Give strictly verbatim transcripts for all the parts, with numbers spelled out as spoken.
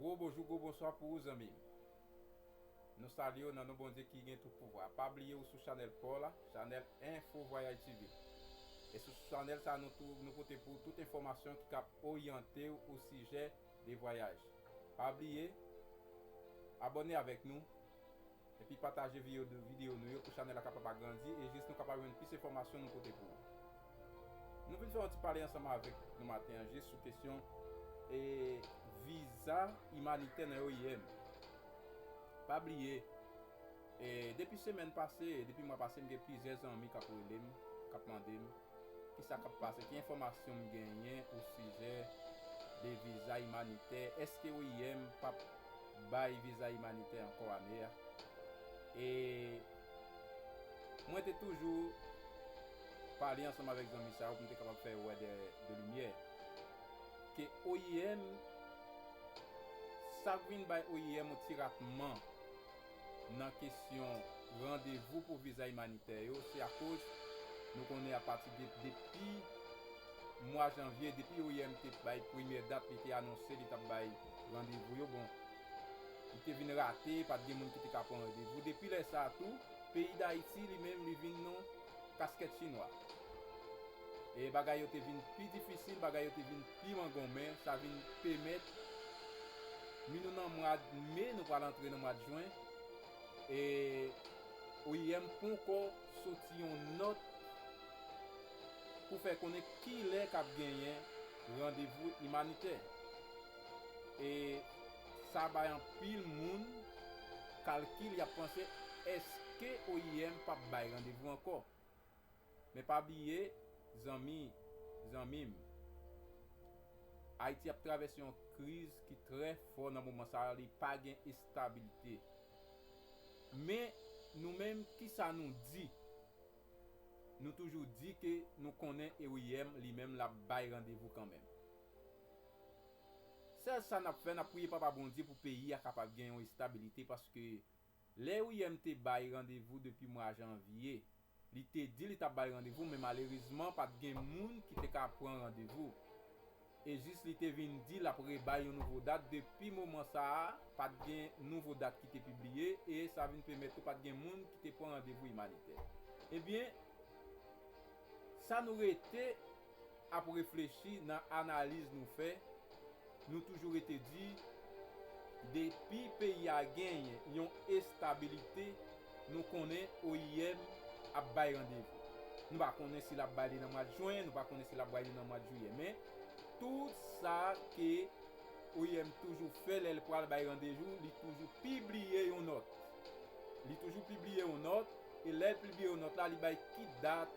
Gwo bonjou, gwo bonswa pou ou, zanmi m. Nou salye w nan non Bondye ki gen tout pouvwa. Pa bliye ou sou chanèl pa w la, chanèl Info Voyage T V. E sou chanèl sa, nou tou, nou pote pou ou tout enfòmasyon ki kab oryante w o sijè de vwayaj. Pa bliye, abòne avèk nou, epi pataje videyo, videyo nou yo pou chanèl la kapab agrandi e jis nou kapab jwenn plis enfòmasyon nou pote pou ou. Nou vin fè yon ti pale ansanm avèk nou maten an jis sou kesyon e viza imanitè nan O I M. Pa bliye, e depi semèn pase, depi mwa pase, m gen plizyè zanmi k ap rele m, k ap mande m kisa k ap pase, ki enfòmasyon m genyen o sijè de viza imanitè, èske O I M p ap bay viza imanitè ankò ane a? E mwen te toujou pale ansanm avèk zanmi sa yo pou m te kapab fè yo wè de, de limyè. Ke O I M, sa k vin bay O I M yon ti ratman nan kesyon randevou pou viza imanitè yo, se akoz nou konnen apati de, depi mwa janvye, depi O I M te bay premyè dat, li te anonse li t ap bay randevou yo, bon, li te vin rate, pa t gen moun ki te ka pran randevou. Depi lè sa a tou, peyi Dayiti, li menm, li vin yon kaskèt chinwa. E bagay yo te vin pi difisil, bagay yo te vin pi mangonmen, sa vin pèmèt mi nou nan mwa me, nou pral antre nan mwa jen, e O I M poko soti yon nòt pou fè konnen kilè k ap genyen randevou imanitè. E sa bay anpil moun kalkil, y ap panse, èske O I M p ap bay randevou ankò? Men pa bliye, zanmi, zanmi m, Ayiti ap travèse yon kriz ki trè fò nan moman sa a, li pa gen estabilite. Men, nou menm, kisa nou di? Nou toujou di ke nou konnen O I M li menm l ap bay randevou kanmenm. Sèl sa n ap fè, n ap priye Papa Bondye pou peyi a kapab gen yon estabilite, paske lè O I M te bay randevou depi mwa janvye, li te di li t ap bay randevou, men malerezman, pa t gen moun ki te ka pran randevou. E jis li te vin di l ap rebay yon nouvo dat. Depi moman sa a, pa t gen nouvo dat ki te pibliye, e sa vin pèmèt tou pa t gen moun ki te pran randevou imanitè. Ebyen, sa nou rete ap reflechi nan analiz nou fè, nou toujou rete di, depi peyi a genyen yon estabilite, nou konnen O I M ap bay randevou. Nou pa konnen si l ap bay li nan mwa jen, nou pa konnen si l ap bay li nan mwa jiyè, men tout sa ke O I M toujou fè lè l pral bay randevou, li toujou pibliye yon nòt. Li toujou pibliye yon nòt, e lè l pibliye yon nòt la, li bay ki dat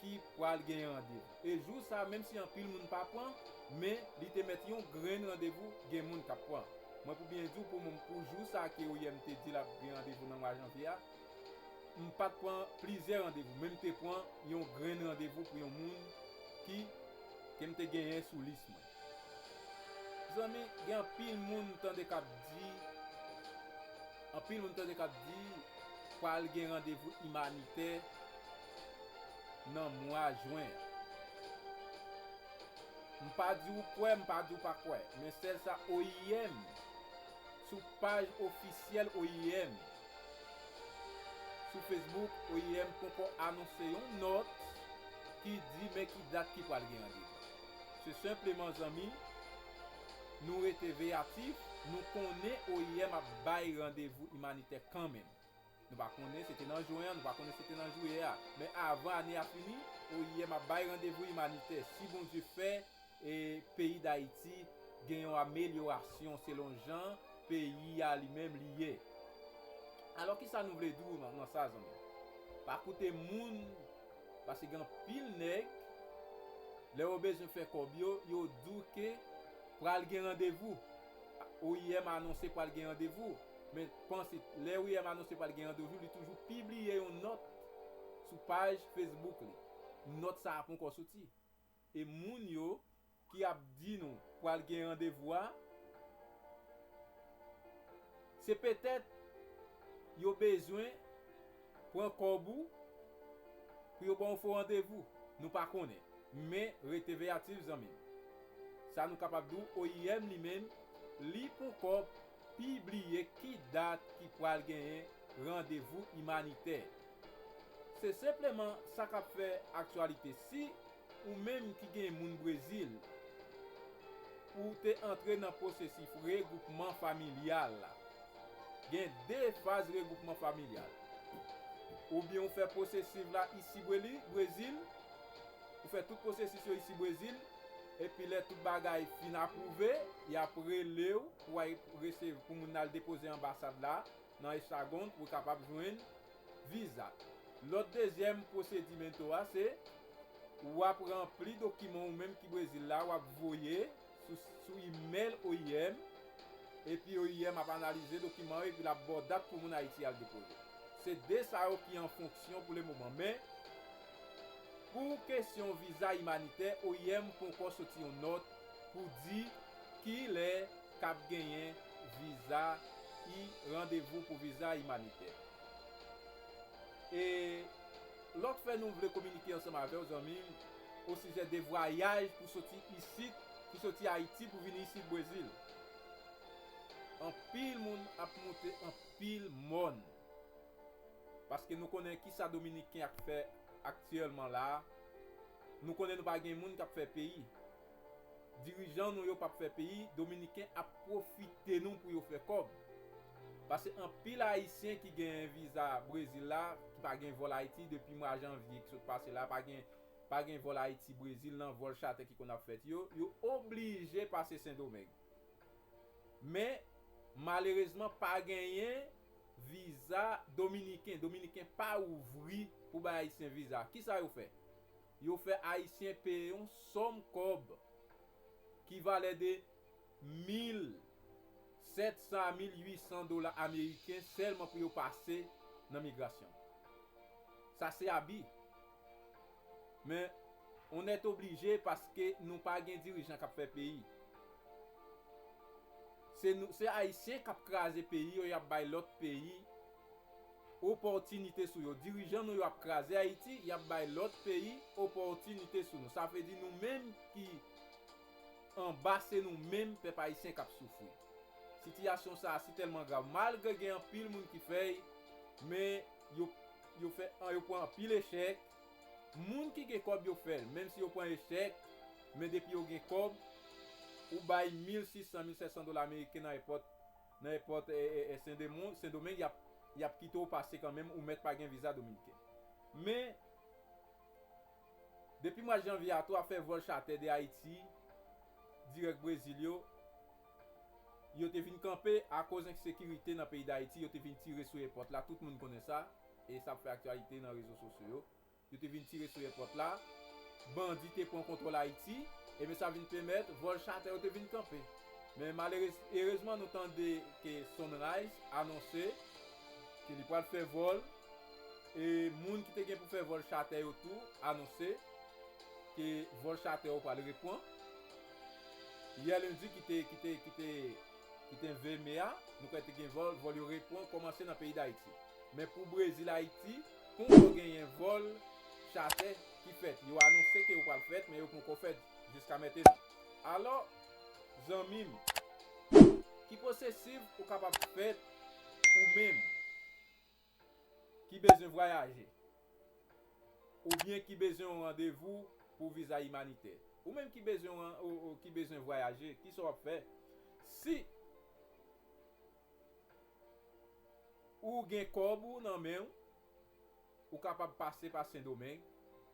ki pral gen randevou. E jou sa, menm si anpil moun pa pran, men li te mèt yon grenn randevou, gen moun k ap pran. Mwen, pou byen di w, pou mwen, pou jou sa ke O I M te di l ap gen randevou nan mwa janvye a, m pa t pran plizyè randevou, men m te pran yon grenn randevou pou yon moun ki, ke m te genyen sou lis mwen. Zanmi, gen anpil moun m tande k ap di, anpil moun m tande k ap di, pral gen randevou imanitè nan mwa jen an. M pa di w kwè, m pa di w pa kwè, men sèl sa O I M, sou paj ofisyèl O I M, sou Facebook, O I M poko anonse yon nòt ki di men ki dat ki pral gen randevou. Se senpleman, zanmi, nou rete veyatif, nou konnen O I M ap bay randevou imanitè kanmenm. Nou pa konnen se te nan jen an, nou pa konnen se te nan jiyè a. Men avan ane a fini, O I M ap bay randevou imanitè. Si Bondye fè, e peyi Dayiti gen yon amelyorasyon selon jan peyi a li menm li ye. Alò, kisa nou vle di w nan, nan sa, zanmi? Pa koute moun, paske gen anpil nèg, lè yo bezwen fè kòb yo, yo di w ke pral gen randevou. O I M anonse pral gen randevou. Men panse, lè O I M anonse pral gen randevou, li toujou pibliye yon nòt sou paj Facebook li. Nòt sa a poko soti. E moun yo ki ap di nou pral gen randevou a, se petèt yo bezwen pran kòb ou pou yo ba w fo randevou. Nou pa konnen. Men rete veyatif, zanmi m. Sa nou kapab di w, O I M li menm, li ponkò pibliye ki dat ki pral genyen randevou imanitè. Se senpleman sa k ap fè aktyalite. Si ou menm ki gen moun Brezil, ou te antre nan pwosesis regwoupman familyal la. Gen de faz regwoupman familyal. Oubyen ou fè pwosesis la isi Brezil, ou fè tout pwosesis yo isi Brezil, epi lè tout bagay fin apwouve, y ap rele w pou w al resevwa, pou moun al depoze anbasad la nan Hexagòn pou w kapab jwenn viza. Lòt dezyèm pwosedimento a se w ap ranpli dokiman ou menm ki Brezil la, w ap voye sou, sou imèl O I M, epi O I M ap analize dokiman yo, epi l ap ba w dat pou moun Ayiti al depoze. Se de sa yo ki an fonksyon pou lemoman. Men, pou kesyon viza imanitè, O I M poko soti yon nòt pou di kilè k ap genyen viza, i, randevou pou viza imanitè. E lòt fè nou vle kominike ansanm avè w, zanmi m, osijè de vwayaj pou soti isit, pou soti Ayiti pou vin isit Brezil. Anpil moun ap monte anpil mòn. Paske nou konnen ki sa Dominiken ap fè aktyèlman la a. Nou konnen nou pa gen moun k ap fè peyi. Dirijan nou yo p ap fè peyi, Dominiken ap pwofite nou pou yo fè kòb. Paske anpil Ayisyen ki gen viza Brezil la, ki pa gen vòl Ayiti depi mwa janvye ki sot pase la, pa gen, pa gen vòl Ayiti Brezil nan vòl chatè ki konn ap fèt yo, yo oblije pase Sendomeng. Men, malerezman, pa genyen viza dominiken. Dominiken pa ouvri pou bay Ayisyen viza. Kisa yo fè? Yo fè Ayisyen peye yon sòm kòb ki valè de mil sèt san a mil uit san dola ameriken sèlman pou yo pase nan migrasyon. Sa se abi. Men, on est obligé paske nou pa gen dirijan k ap fè peyi. Se nou, se Ayisyen k ap kraze peyi yo, y ap bay lòt peyi opòtinite sou yo. Dirijan nou yo ap kraze Ayiti, y ap bay lòt peyi opòtinite sou nou. Sa vle di nou menm ki anba, se nou menm pèp ayisyen k ap soufri. Sitiyasyon sa a si tèlman grav, malgre gen anpil moun ki fè l, men yo, yo fè, yo pran anpil echèk. Moun ki gen kòb yo fè l, menm si yo pran echèk, men depi yo gen kòb, ou bay mil sis san, mil sèt san dola ameriken nan èpòt, nan èpòt, e, e, e, Sendomon-, Sendomeng, y ap, y ap kite w pase kanmenm, ou mèt pa gen viza dominiken. Men, depi mwa janvye a tou, afè vòl chatè de Ayiti, dirèk Brezil yo, yo te vin kanpe akoz ensekirite nan peyi Dayiti, yo te vin tire sou èpòt la, tout moun konnen sa, e sa ap fè aktyalite nan rezo sosyo yo. Yo te vin tire sou èpòt la, bandi te pran kontwòl Ayiti, ebyen sa vin pèmèt vòl chatè yo te vin kanpe. Men malerez-, erezman nou tande ke Sunrise anonse ke li pral fè vòl, e moun ki te gen pou fè vòl chatè yo tou anonse ke vòl chatè yo pral reprann. Yè lendi ki te, ki te, ki te, ki te ven me a, nou kwè te gen vòl, vòl yo reprann, kòmanse nan peyi Dayiti. Men pou Brezil Ayiti, poko genyen vòl chatè ki fèt. Yo anonse ke yo pral fèt, men yo poko fèt jiska mentenan. Alò, zanmi m, ki pwosesis ou kapab fèt ou menm ki bezwen vwayaje, oubyen ki bezwen yon randevou pou viza imanitè? Ou menm ki bezwen yon ran-, ou, ou ki bezwen vwayaje, kisa w ap fè? Si ou gen kòb ou nan men w, ou kapab pase pa Sendomeng,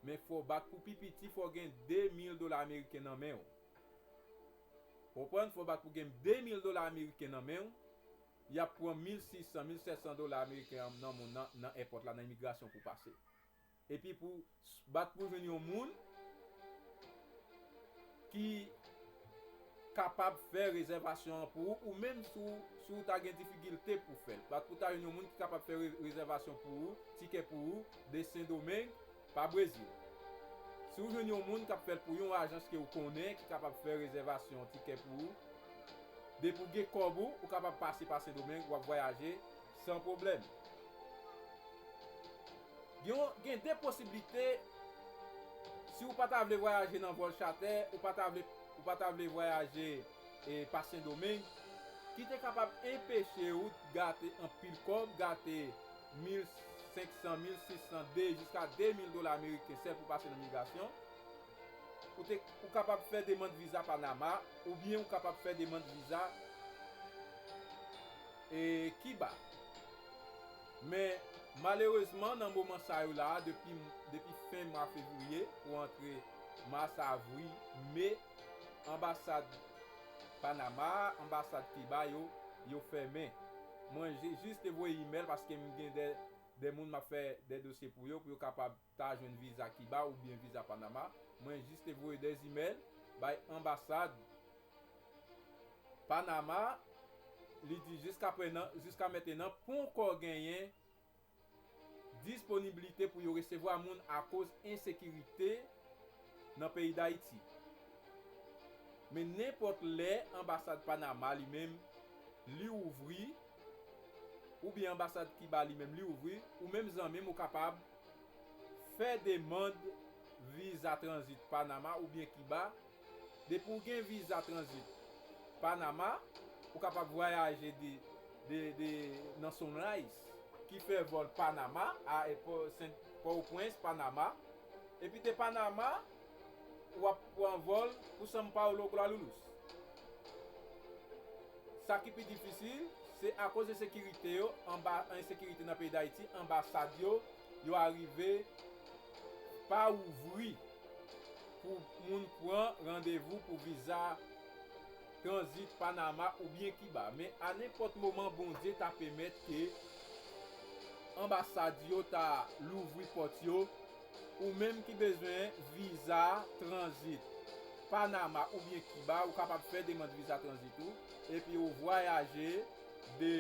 men fò w bat pou pi piti, fò w gen de mil dola ameriken nan men w. Konprann? Fò w bat pou gen de mil dola ameriken nan men w. Y ap pran mil sis san, mil sèt san dola ameriken an nan moun nan, nan èpòt la, nan imigrasyon pou pase. Epi pou s-, bat pou jwenn yon moun ki kapab fè rezèvasyon an pou ou, ou menm si w, si w ta gen difikilte pou fè l. Bat pou ta jwenn yon moun ki kapab fè re-, rezèvasyon pou ou, tikè pou ou, de Sendomeng pa Brezil. Si w jwenn yon moun k ap fè l pou yon ajans ke w konnen ki kapab fè rezèvasyon tikè pou ou, depi w gen kòb ou, ou kapab pase pa Sendomeng, w ap vwayaje san pwoblèm. Gen, gen de posiblite, si w pa ta vle vwayaje nan vòl chatè, ou pa ta vle, ou pa ta vle vwayaje, e, pa Sendomeng, ki te kapab enpeche ou gate anpil kòb, gate mil senk san, mil sis san, de, jiska de mil dola ameriken sèl pou pase nan migrasyon. Ou te, ou kapab fè demann viza Panama, oubyen ou kapab fè demann viza, e, Kiba. Men, malerezman, nan moman sa yo la, depi, depi fen mwa fevriye pou antre mas, avril, me, anbasad Panama, anbasad Kiba yo, yo fèmen. Mwen je-, jis te voye imèl paske m gen de, de moun m ap fè de dosye pou yo, pou yo kapab ta jwenn viza Kiba oubyen viza Panama. Mwen jis te voye de imèl bay anbasad Panama, li di jiska prenan, jiska mentenan, ponkò genyen disponiblite pou yo resevwa moun akoz ensekirite nan peyi Dayiti. Men nenpòt lè anbasad Panama li menm li ouvri, oubyen anbasad Kiba li menm li ouvri, ou menm zanmi m ou kapab fè demann viza tranzit Panama oubyen Kiba. Depi w gen viza tranzit Panama, ou kapab vwayaje de, de, de, nan Sunrise ki fè vòl Panama a èpò Sent Pòtoprens, Panama. Epi de Panama, w ap pran vòl pou São Paulo, Guarulhos. Sa ki pi difisil, se akoz ensekirite yo, anba, ensekirite nan peyi Dayiti, anbasad yo, yo arive pa ouvri pou moun pran randevou pou viza tranzit Panama oubyen Kiba. Men a nenpòt moman, Bondye ta pèmèt ke anbasad yo ta louvri pòt yo, ou menm ki bezwen viza tranzit Panama oubyen Kiba, ou kapab fè demann viza tranzit ou, epi ou vwayaje de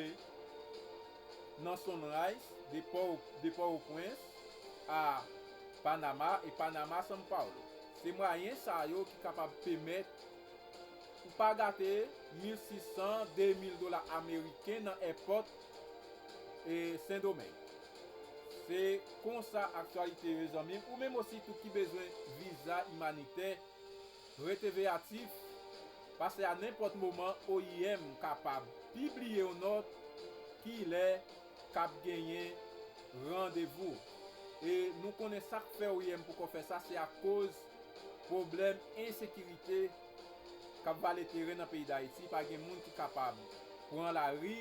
nan Sunrise, de Pò, de Pòtoprens a Panama, e Panama São Paulo. Se mwayen sa yo ki kapab pèmèt ou pa gate mil sis san, de mil dola ameriken nan èpòt, e, Sendomeng. Se konsa aktyalite yo, zanmi m. Ou menm osi tou ki bezwen viza imanitè, rete veyatif, paske a nenpòt moman O I M kapab pibliye yon nòt kilè k ap genyen randevou. E nou konnen sa k fè O I M poko fè sa, se akoz pwoblèm ensekirite k ap vale teren nan peyi Dayiti. Pa gen moun ki kapab pran lari,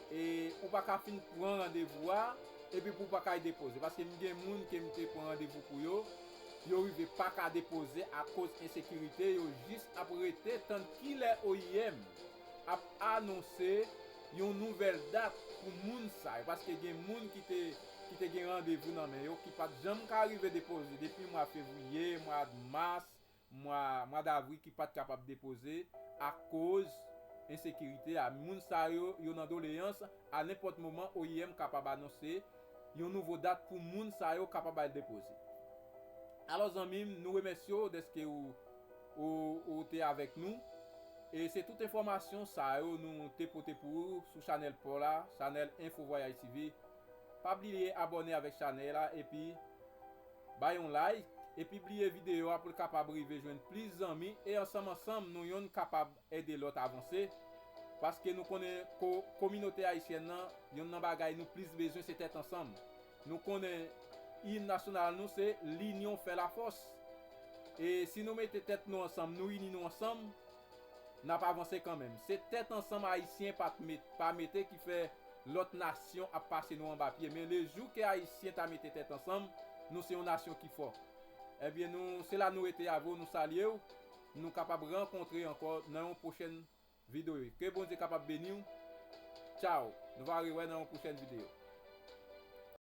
e ou pa ka fin pran randevou a, epi pou w pa ka depoze. Paske m gen moun ke m te pran randevou pou yo, yo rive pa ka depoze akoz ensekirite, yo jis ap rete tann kilè O I M ap anonse yon nouvèl dat pou moun sa yo, paske gen moun ki te, ki te gen randevou nan men yo, ki pa t janm ka rive depoze depi mwa fevriye, mwa mas, mwa, mwa davril, ki pa t kapab depoze akoz ensekirite a. Moun sa yo, yo nan doleyans, a nenpòt moman, O I M kapab anonse yon nouvo dat pou moun sa yo kapab al depoze. Alò, zanmi m, nou remèsye w dèske ou, ou, ou te avèk nou. E se tout enfòmasyon sa yo nou te pote pou ou sou chanèl pa w la, chanèl Info Voyage T V. Pa bliye abòne avèk chanèl la, epi bay yon like, epi pibliye videyo a pou l kapab rive jwenn plis zanmi, e ansanm ansanm nou yonn kapab ede lòt avanse, paske nou konnen ko-, kominote ayisyèn nan, yonn nan bagay nou plis bezwen se tèt ansanm. Nou konnen im nasyonal nou se L'union fait la force. E si nou mete tèt nou ansanm, nou ini nou ansanm, n ap avanse kanmenm. Se tèt ansanm Ayisyen pa t met-, pa mete ki fè lòt nasyon ap pase nou anba pye. Men lejou ke Ayisyen ta mete tèt ansanm, nou se yon nasyon ki fò. Ebyen, nou, se la nou rete avè w, nou salye w. Nou kapab rankontre ankò nan yon pwochèn videyo. Ke Bondye kapab beni w. Tchaw. Nou va rewè nan yon pwochèn videyo.